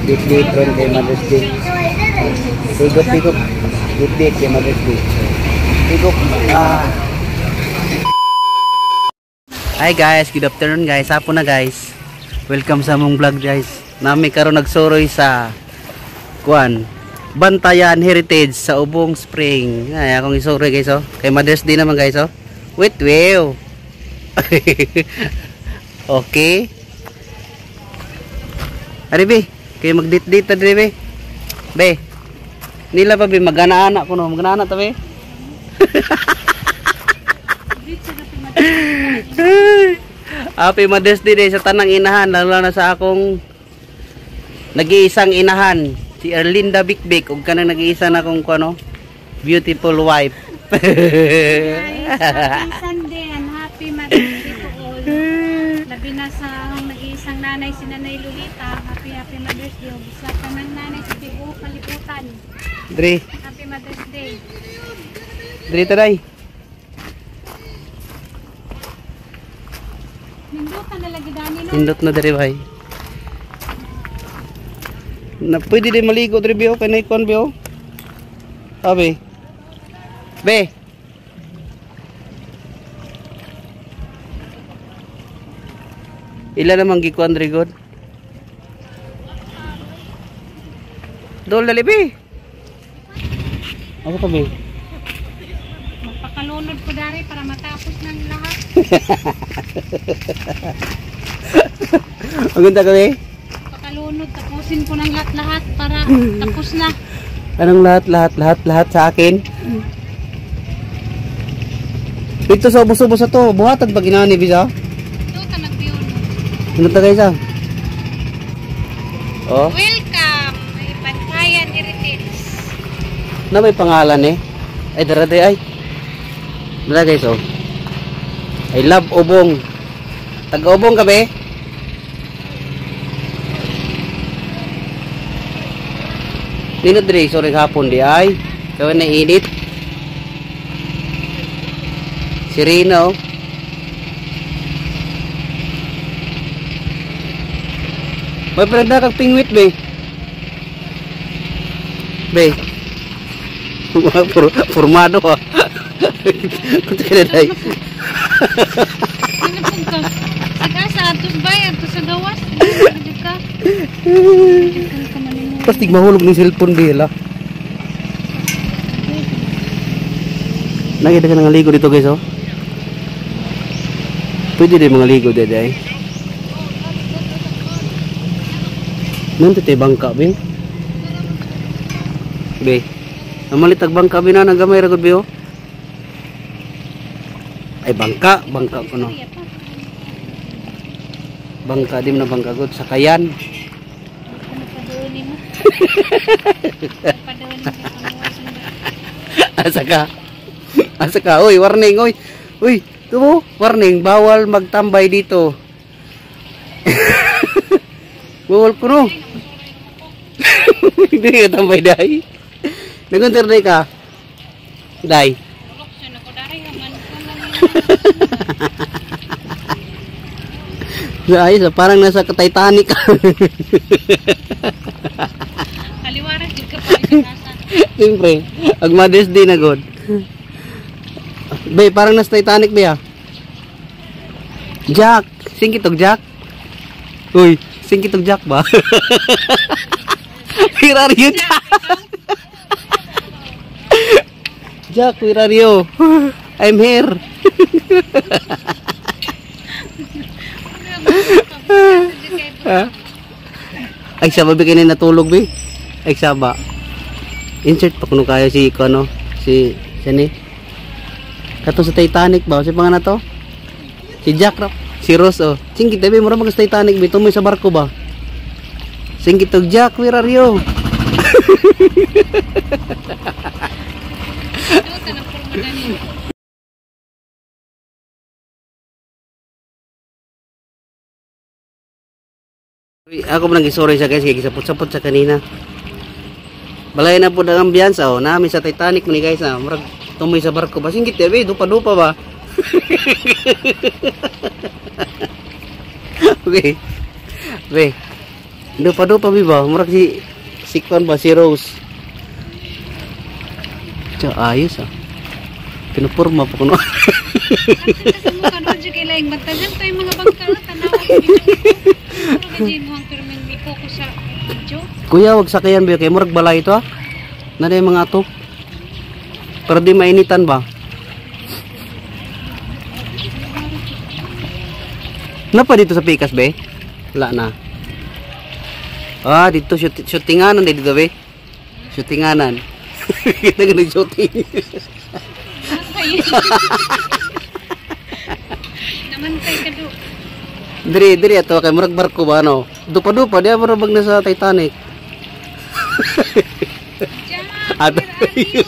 Date ron kay Mother's Day. Tigop, tigop. Date kay Mother's Day. Tigop. Ah. Hi guys, good afternoon guys. Hapon na guys. Welcome sa among vlog guys. Nami karon nagsuroy sa kuan Bantayan Heritage sa Ubong Spring. Ay, akong isuroy guys oh. Kay Mother's Day naman guys oh. Wait, wow. Okay. Ari be, kay magdit-dit ta diri be. Be. Nila pa be magana-ana kuno, magana-ana ta be. Happy Mother's Day day sa tanang inahan, lalo na sa akong nag-iisang inahan, si Erlinda Bikbik ug kanang nag-iisa na akong kuno, beautiful wife. Guys, happy Sunday and happy Mother's Day to all. Labi na sa akong nag-iisang nanay, si Nanay Lolita. Happy, happy Mother's Day. Ug sa tanang nanay sa tibuok kalibutan. Dre, Happy Mother's Day. dre taday. Nindutan na lagi dani no. Nindot na dre bay. Na pwede din maligo dre biyo kay naikuan biyo. Abi. Be. Ila namang gikuan dre god? Dol dali be. Ako pa be. Magpakalunod ko dari para matapos ng lahat. Ang ganda ka be. Pakalunod, tapusin ko ng lahat-lahat para tapos na. Anong lahat, lahat, lahat, lahat sa akin? Dito sa ubos-ubos na to, buhatan ba ginani bisa? Ito ka nagbiyon. Ano ta guys ah? Oh, Welcome! May Bantayan Heritage. na may pangalan eh. Ay, darade ay. Wala guys oh. I love Ubong. Taga-Ubong ka be? Nino dre, sorry hapon di ay. Kaya na init. Si Rina oh. May parang kag pingwit be. Be. Formado ah. Kunti ka na day. Ano po ka? Sa atos bay, atos sa gawas. Ano ka? Pastig mahulog ng cellphone di la. Nakita ka ng ligo dito guys oh. Pwede din mga ligo dito ay. Nanti tayo bangka be. Be. Namalit ag bangka be na nagamay ra gud be oh. Ay bangka, bangka kuno. Bangka di mo na bangka gud sakayan. Asa ka? Asa ka? Uy, warning, uy. Uy, tumo, warning, bawal magtambay dito. Bawal kuno. Hindi ka tambay dai. Nagunter day ka. Dai. Ay, so parang nasa Titanic. Kaliwaras di ka pa ikatasan. Siyempre, ag Mother's Day na god. Bay, parang nasa Titanic ba ya? Jack, singkitog Jack. Uy, singkitog Jack ba? Where are you, Jack? Jack, where are you? I'm here. Ay, saba ba kayo natulog be? Ay, saba. Insert pa kuno kayo si ano, si ni. Kato sa Titanic ba? Si pangalan na to? Si Jack ra. Si Rose oh. Singkit be, mura mag sa Titanic be, tumoy sa barko ba? Singkit og Jack, where are you? Ako man nang sorry sa guys kay gisapot-sapot sa kanina. Balay na po ang ambiyansa oh, nami sa Titanic man guys ah, murag tumoy sa barko ba singkit be, dupa-dupa ba. Okay. Be. Dupa-dupa ba? Murag si Kwan ba? Si Rose. Tiyo, ayos ah. Pinupurma pa kuno. Kasi mo kanon jud kay laing bantayan tayo mga bangka tanaw ang video. Pero gid mo ang pirmin mi focus sa video. Kuya, wag sakayan ba? Kay murag balay ito ah. Nana yung mga ato. Pero di mainitan ba? Napa dito sa Pikas be? Wala na. Ah, dito shootinganan dito be. Shootinganan. Kita nga nag-shooting. Naman kay kado. Diri diri ato kay murag barko ba no? Dupa-dupa di murag bag na sa Titanic. Jack, Ato. where are you?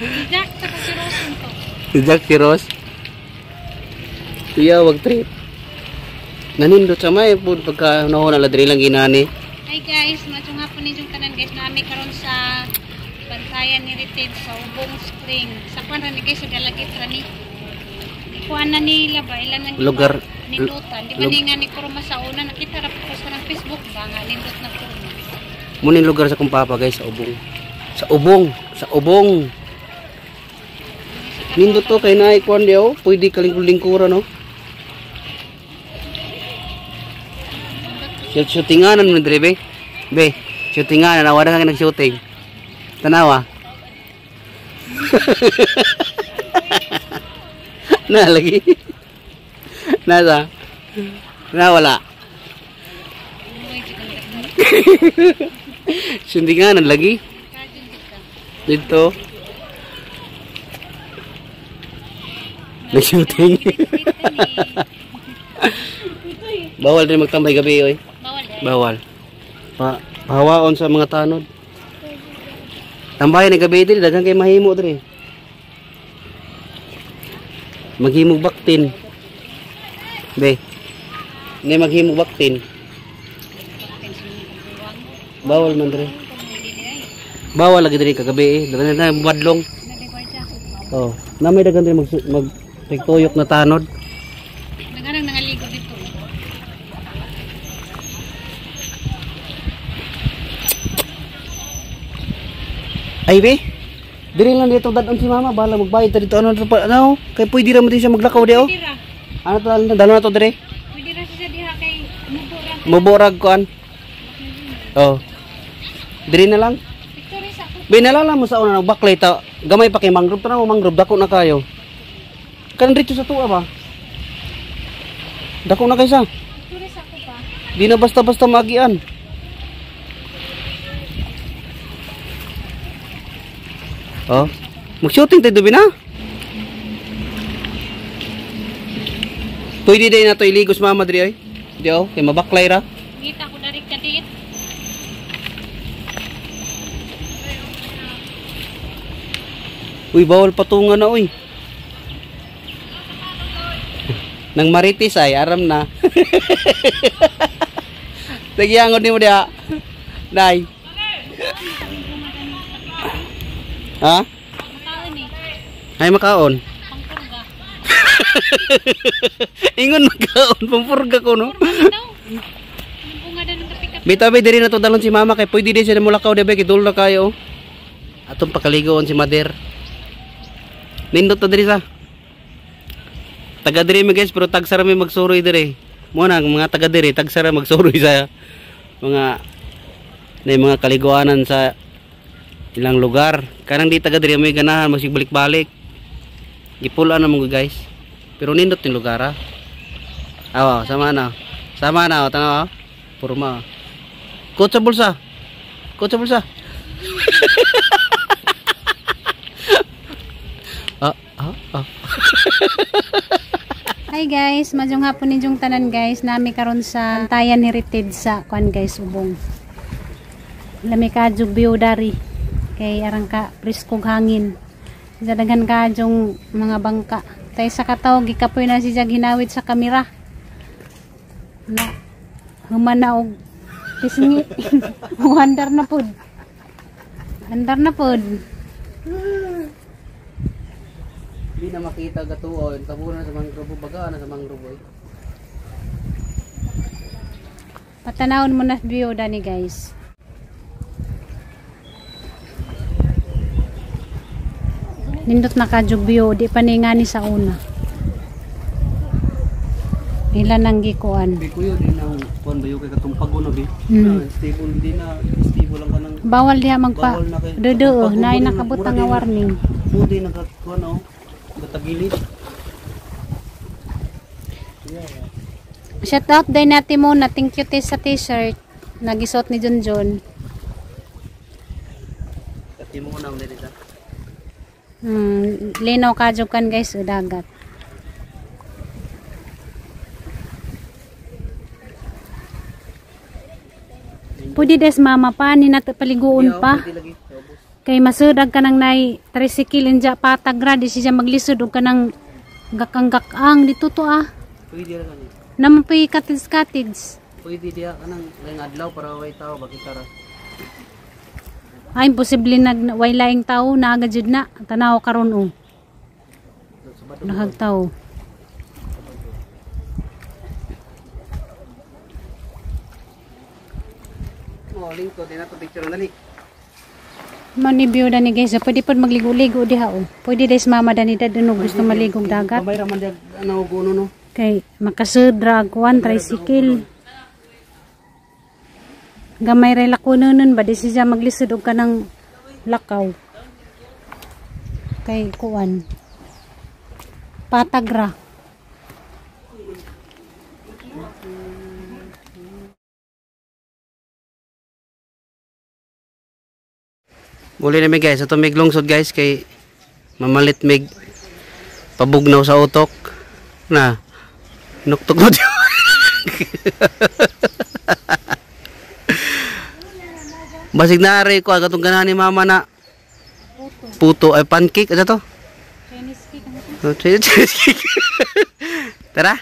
Si Jack saka si Rose to. Si Jack, si Rose. Kuya, wag trip. Nanindot sa may pud pagka naho na diri lang ginani. Hi guys, maayong hapon ninyong tanan guys. Nami karon sa Bantayan Heritage sa Ubong Spring. Sa kuan ra ni guys, sa Dalagit ra ni. Kuan na nila ba ilan ang Lugar- nindutan. Di ba ni nga ni Kurma sa una nakita ra po sa ng Facebook ba nga nindot na kurma. Muning lugar sa kong papa guys, sa Ubong. Sa Ubong, sa Ubong. Nindot to kay naay kuan di oh, pwede kalingkur-lingkuran no. Shoot shootinganan mo dire be. Be, shootinganan na wala ka nag-shooting. Tanawa. Na lagi. Nasa. Na wala. Shootinganan lagi. Dito. Nag-shooting. Bawal rin magtambay gabi oy. Bawal eh. Bawal. Pahawaon sa mga tanod. Tambayan ni gabi diri daghan kay mahimo diri. Maghimog baktin. Be. Ni maghimog baktin. Bawal man diri. Bawal lagi diri kagabi eh. Daghan na badlong. Oh, na may daghan diri mag tuyok na tanod. Daghan ang nangaligo dito. Ay be. Diri lang dito dadon si mama, bahala magbayad ta dito ano to pa ano kay pwede ra mo din siya maglakaw di oh. Pwede ra. Ano to dalo na to dire. Pwede ra siya diha kay mubo ra. Muborag kuan. Oh. Diri na lang. Picture sa ako. Be nalala mo sa una nagbaklay ta gamay pa kay mangrove ta na mangrove dako na kayo. Kan dito sa tuwa ba? Dako na kaysa. Picture sa ako pa. Di na basta-basta magian. Oh, mag-shooting tayo dobi na. Pwede din na to iligos mama diri oy. Di oh, kay mabaklay ra. Ngita ko dari kadit. Uy, bawal patungan na uy. Nang maritis ay aram na. Nagyangon nimo diha. Day. Ha? Makaon eh. Ay makaon. Pangpurga. Ingon makaon pampurga ko no. Purga daw. Bunga daw ng kapi-kapi. Bitaw be diri na to dalon si mama kay pwede din siya mulakaw di ba kay dulo na kayo. Atong pakaligoon si Mader. Nindot to diri sa. Taga diri mi guys pero tagsara mi magsuroy diri. Mo na ang mga taga diri tagsara magsuroy sa mga na mga kaliguanan sa ilang lugar. Kanang di taga diri may ganahan magsig balik-balik. Gipulaan na mo guys. Pero nindot yung lugar ha. Aw, sama na. Sama na, oh, tanaw. Purma. Kot sa bulsa. Kot sa bulsa. Ah, ah, ah. Hi guys, maayong hapon ninyong tanan guys. Nami karon sa Bantayan Heritage sa kuan guys, Ubong. Lami ka view dari kay arang ka preskog hangin. Sa daghan kadyong mga bangka. Tay sa kataw gikapoy na si Jag hinawit sa kamera. Na human na og pisngi. Andar na pod. Andar na pod. Di na makita gatuon, tabunan sa mangrove, baga na sa mangrove. Patanawon mo na view dani guys. Nindot na kadyo view, di pa ni ngani sa una. Ila nang gikuan. Bi kuyo di na kuan bayo kay katong pago na bi. Stable di na, stable lang kanang. Bawal diha magpa. Dudo, naay nakabutang nga warning. Pudi na kuan oh. Gatagilid. Shout out din natin muna. Thank you sa t-shirt. Nagisot ni Junjun. Ati mo na ulit ita. Linaw kadyo kan guys, o dagat. Pwede des mama pa ni nato paliguon pa. Kay masudag ka nang nay tricycle inja patag ra di siya maglisod og kanang gakang-gakang dito to ah. Pwede ra kani. Naman pa cottage cottage. Pwede diha kanang laing adlaw para way tao bakita ra. Ay imposible nag way laing tao naaga jud na tanaw karon oh. Nahag tao. Oh, lingko din nato picture dali. Mani view dani guys, pwede pod magligo-ligo diha oh. Pwede des mama dani dad no gusto maligog dagat. Kamay ra man diha ano guno no. Kay makasudra kuan tricycle. Gamay ra lakunonon ba di siya maglisod og kanang lakaw. Kay kuan. Patag ra. Muli na mi guys, ato mig lungsod guys kay mamalit mig pabugnaw sa utok na nuktok mo diyo. Basig na ari ko agatong ganahan ni mama na puto ay pancake ano to? Chinese cake ano to? Oh, Chinese cake. Tara.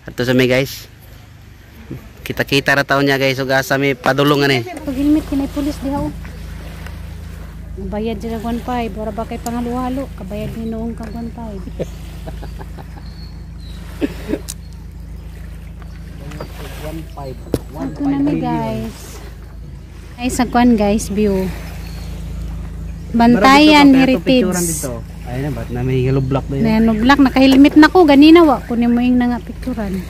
Ato sa mi guys. Kita-kita ra taon niya guys ug asa mi padulong ani. Pag helmet kinay pulis diha oh. Bayad dyan ang 1.5. Ora ba kay pangalo-halo? Kabayad ni noong kag 1.5. Ito na mi guys. Ay sa kwan guys, view. Bantayan Heritage. Ay na, ba't na may yellow block na yun? Yellow block, naka-helmet na ko. Ganina wa. Kunin mo yung nga picturean.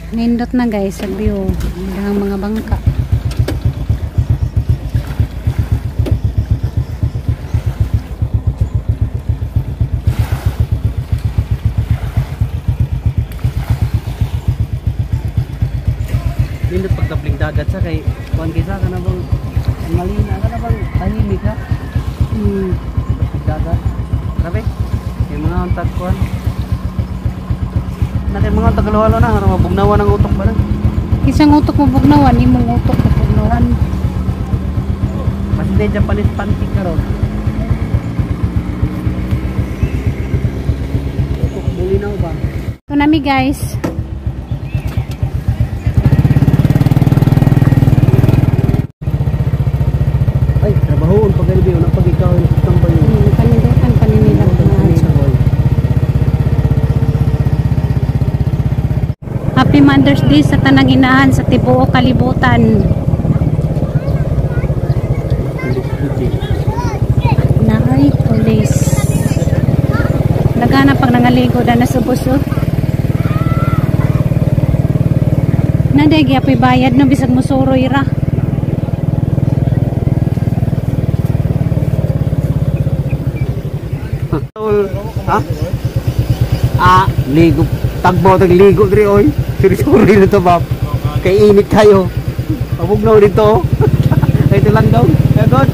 Nindot na guys sa view. Ang mga bangka. Nindot pagdapling dagat sa kay kuan kaysa ka na bang malina ka na bang tahimik ha? Dagat. Grabe. Yung mga untag kuan. Na kay mga tagalwalo na aron mabugnawan ang utok ba na? Isang utok mo bugnawan, imong utok mo bugnawan. Mas hindi Japanese pancake karon. Utok bulinaw ba? Ito nami guys. Ay, trabahoon pag gabi, unang pag ikaw yung tambay. Panindutan pa ni nila mga. Happy Mother's Day sa tanang inahan sa tibuok kalibutan. Naay police. Nagana pag nangaligo na nasubos oh. Naday gyapoy bayad no bisag musuroy ra. Ha? Ah, ligo. Tagbo tag ligo diri oy. Suri-suri na to, bab. Kay init kayo. Pabugnaw dito. Kay lang daw. Kagod.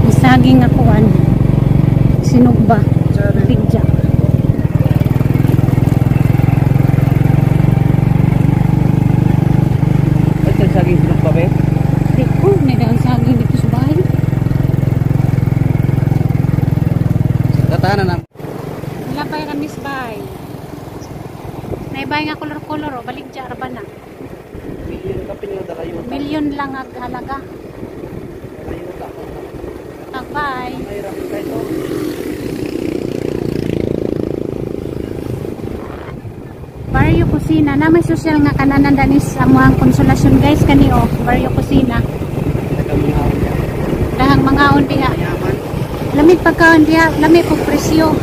Isaging akuan. Sinugba. Bigja. Ay, saging sinugba be? Di ko, may saging dito sa bahay. Tatanan na. Wala pa yung kamis bay. Naibay nga kolor-kolor o, balik dyan, arba na. Million kapin nga darayuta. Milyon lang ang halaga. Darayuta. Tagbay. Mahirap kayo. Barrio Kusina na may social nga kananan danis ang mga konsolasyon guys kani oh, Barrio Kusina. Dahang mga diha. Yaman. Lamit pagkaon diha, lamit pag presyo.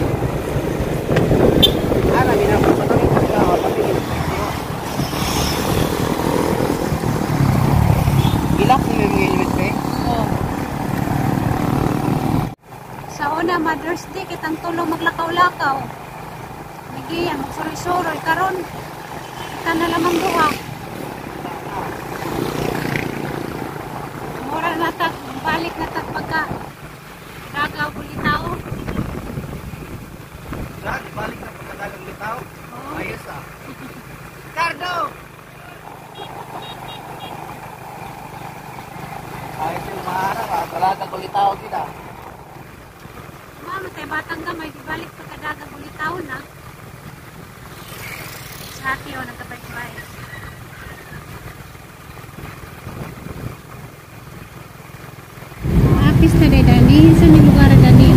Ah, lami na. Patangin ka ka. Patangin. Gilak mo yung mga helmet eh. Oh. Sa una Mother's Day kitang tulong maglakaw-lakaw. Nagiya magsuroy-suroy karon. Kita na lamang duha. Mura na tag balik na tag pagka ragaw bulitaw. Drag, balik na pagkadagang litaw. Oh. Ayos ah. Ricardo! Ayos yung maharap ah. Talaga kulitaw kita. Mama, tayo batang gamay, balik pagkadagang ulitaw na. Sa ati o, nagkabay-bay. Apis na day dani, sa ni lugar dani.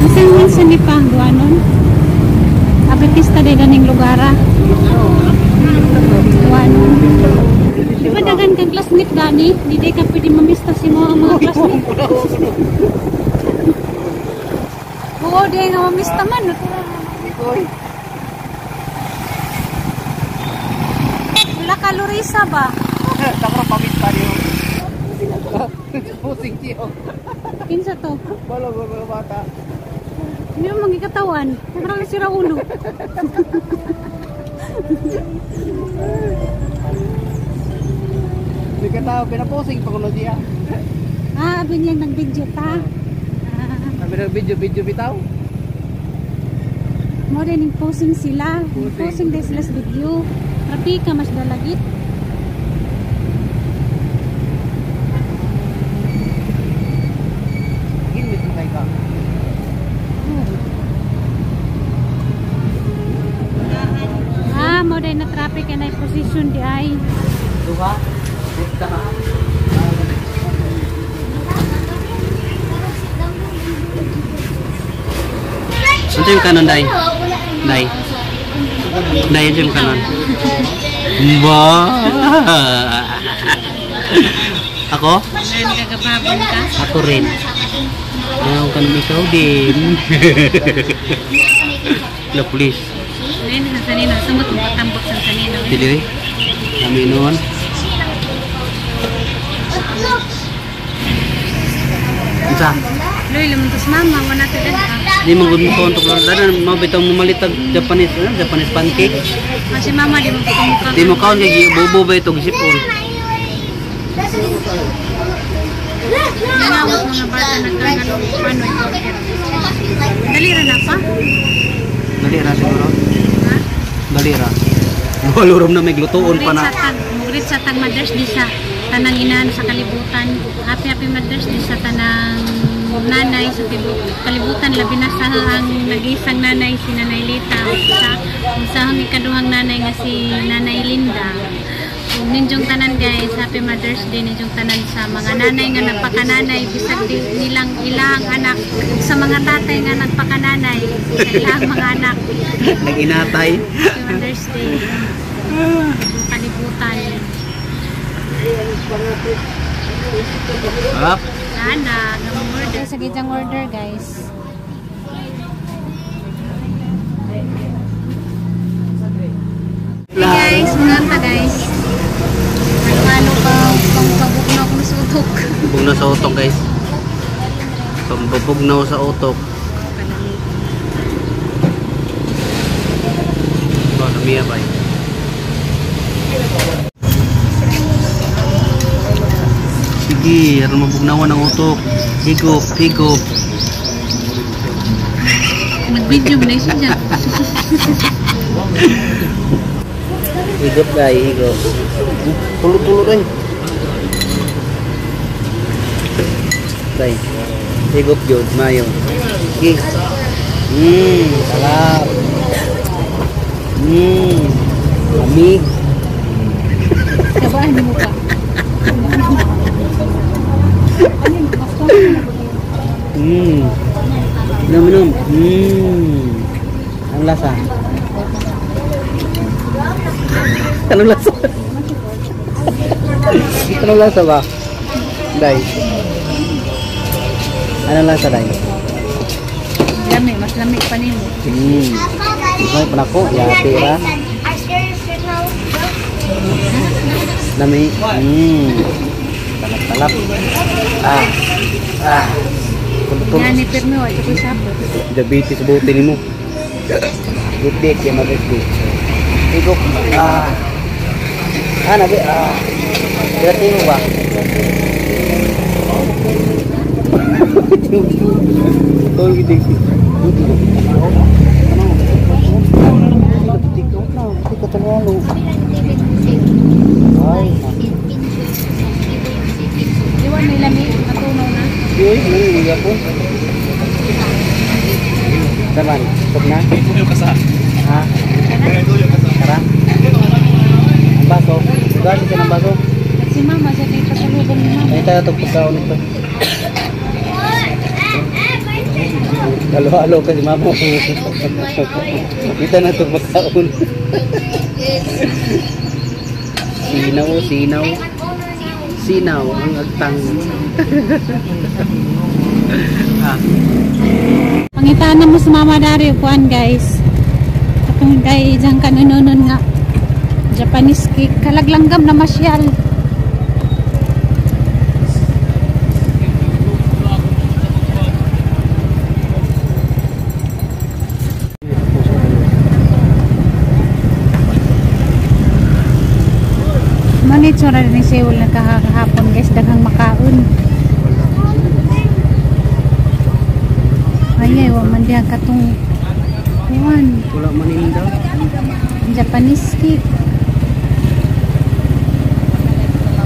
Minsan minsan ni pa duanon. Abi pista day daning lugar. Duanon. Di ba dagan kang classmate dani? Di day ka pwede mamista si mo ang mga classmate. Oo, di nga mamista man. Ikoy. Wala ka Lorisa ba? Takro pamista niyo. Pusing tiyo. Kinsa to? Wala ba mga bata? Hindi mo magikatawan. Parang sira ulo. Hindi ka tao, pinapusing pa kuno siya. Ah, abi niyang nag-video ta. Ah, Sabi ng video, video bitaw. mo rin yung posing sila. Posing. Posing din sila sa video. Trapika mas dalagit. Ginmit mo kay ka. Ah, mo din na traffic and ay position di ay. Duha. Buta. Ano yung kanon, Day? Day. Day, ano yung kanon? Ba? Ako? Nagkagababon ka. Ako rin. Ayaw ka naman ikaw din. Lo, please. Ayun, sa sanino. Sumot mo patambok sa sanino. Dili. Kami noon. Unsa? Loy, lamuntos mama. Wala to dad. Di mo gud mo kontok lord. Dana mo bitaw mo malitag Japanese, ano? Japanese pancake. Kasi mama, di mo pakamukha. Di mo kaon kay bubo ba ito gisipon. Nangawat mga bata nagkagano paano ito. Dali ra na pa? Dali ra siguro. Ha? Dali ra. Walurom na may glutuon pa na. Mugrit sa tag Mother's Day sa tanang inahan sa kalibutan. Happy happy Mother's Day sa tanang nanay sa kalibutan, labi na sa ang nag-iisang nanay si Nanay Lita sa ang ikaduhang nanay nga si Nanay Linda. Ug ninyong tanan guys, happy Mother's Day ninyong tanan sa mga nanay nga nagpakananay bisag di nilang ilang anak, ug sa mga tatay nga nagpakananay sa ilang mga anak. Nag-inatay. Happy Mother's Day. Sa kalibutan. Up. Sana, order. Sa gijang order, guys. Hey guys, mga ta guys. Ano pa, pang pabugnaw ko sa utok. Bugnaw sa utok guys. Pambubugnaw sa utok. Oh, namiya ba eh. Sige, aron mabugnawan ang utok. Higop, higop. Nag-video mo na siya. Higop dai, higop. Tulo-tulo dai. Dai. Higop jud, mayo. Sige. Sarap. Lamig. Kuan mo ka. Inom, inom. Ang lasa. Anong lasa? Anong lasa ba? Day. Anong lasa, Day? Lami, mas lami pa nimo. May panako, yati ra. Lami. Talap-talap. Ah. Ah. Tulog. Nga ni pirmi wa ko sapot. Diabetes buti nimo. Gitbit kay Mother's Day. Igok. Ah. Ah, nabi. Ah. Dati mo ba? Tol gid gid. Ay, Iwan may lami, natunaw na. Uy, ano yung po? Saman, stop na? Ha? Tara. Ang baso. Gasi ka ng baso. At si mama, sa tayo pasalubong ni mama. Ay tayo itong pagkaon ito. Halo-halo ka si mama. Kita na itong pagkaon. Sinaw, sinaw. Sinaw ang agtang. Ah. Pangitaan na mo sa mama dari kuan, guys. Katong kay diyang kanununon nga Japanese cake kalaglanggam na masyal. Manitsura rin Seoul na kahapon, guys, daghang makaon. Ay, ay, wa man diha katong kuan, Wala maninda. Japanese cake.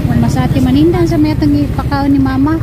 Wa masati maninda sa may atong ipakaon ni mama.